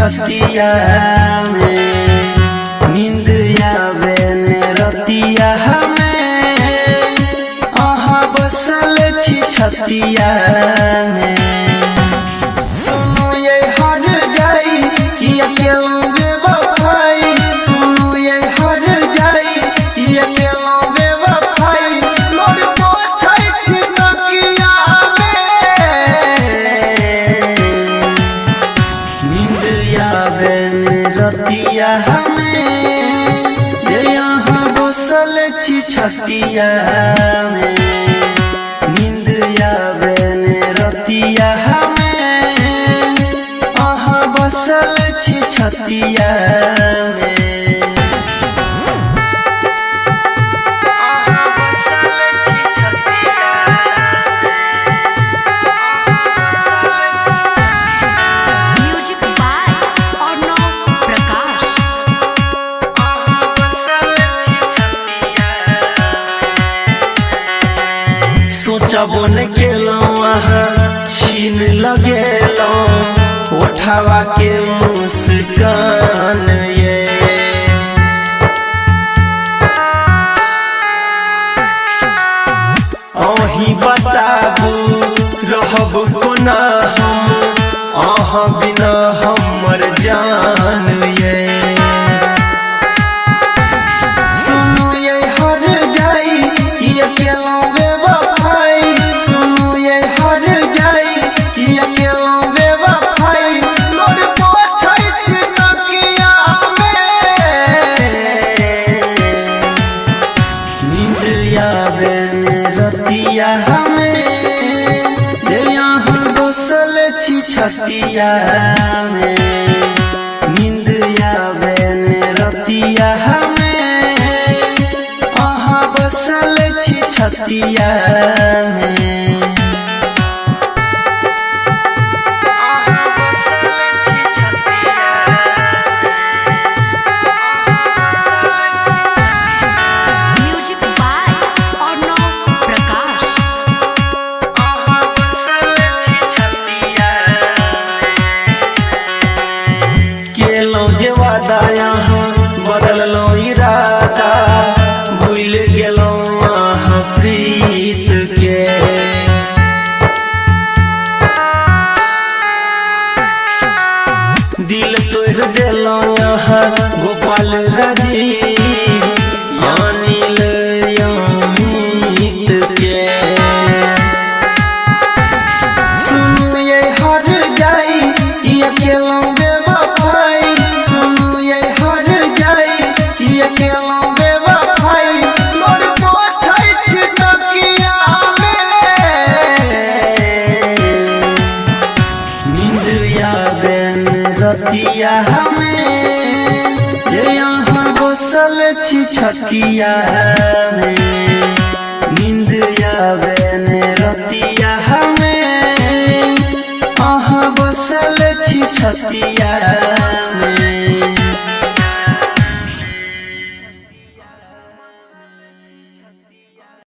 छतिया में, नींद आवे ने रतिया में, अहाँ बसल छी छतिया में। सुनु ये हर जाई किया केलौं बेवफाई, सुनु ये हर जाई किया केलौं बेवफाई, लोर पोछै छी तकिया में। नींद आवे ने रतिया में, जे अहाँ बसल छी छतिया में। नींद आवे ने रतिया में, अहाँ बसल छी छतिया में। अहाँ बसल छी छतिया में। म्यूजिक बाय अर्णव प्रकाश। अहाँ बसल छी छतिया में। सोचबो न केलौं अहाँ छीन लगेलौं ओठावा के मुस्कान ये। अहीं बताबू रहब कोना हम, अहाँ बिना हमर जान ये। सुनु ये हर जाई किया केलौं बेवफाई, सुनु ये हर जाई किया केलौं बेवफाई, लोर पोछै छी तकिया में। नींद आवे ने रतिया में, जे अहाँ बसल छी छतिया में। नींद आवे ने रतिया में, अहाँ बसल छी छतिया में। अहाँ बसल छी छतिया में। म्यूजिक बाय अर्णव प्रकाश। अहाँ बसल छी छतिया में। केलौं जे वादा अहाँ बदललौं इरादा, भूलि गेलौं अहाँ प्रीत के। दिल तोड़ि देलौं अहाँ गोपाल राजीव अनिल अमित के। सुनु ये हर जाई किया केलौं बेवफाई, सुनु ये हर जाई किया केलौं बेवफाई, लोर पोछै छी तकिया में। नींद आवे ने रतिया में, जे अहाँ बसल छी छतिया में। नींद आवे ने रतिया में, अहाँ बसल छी छतिया।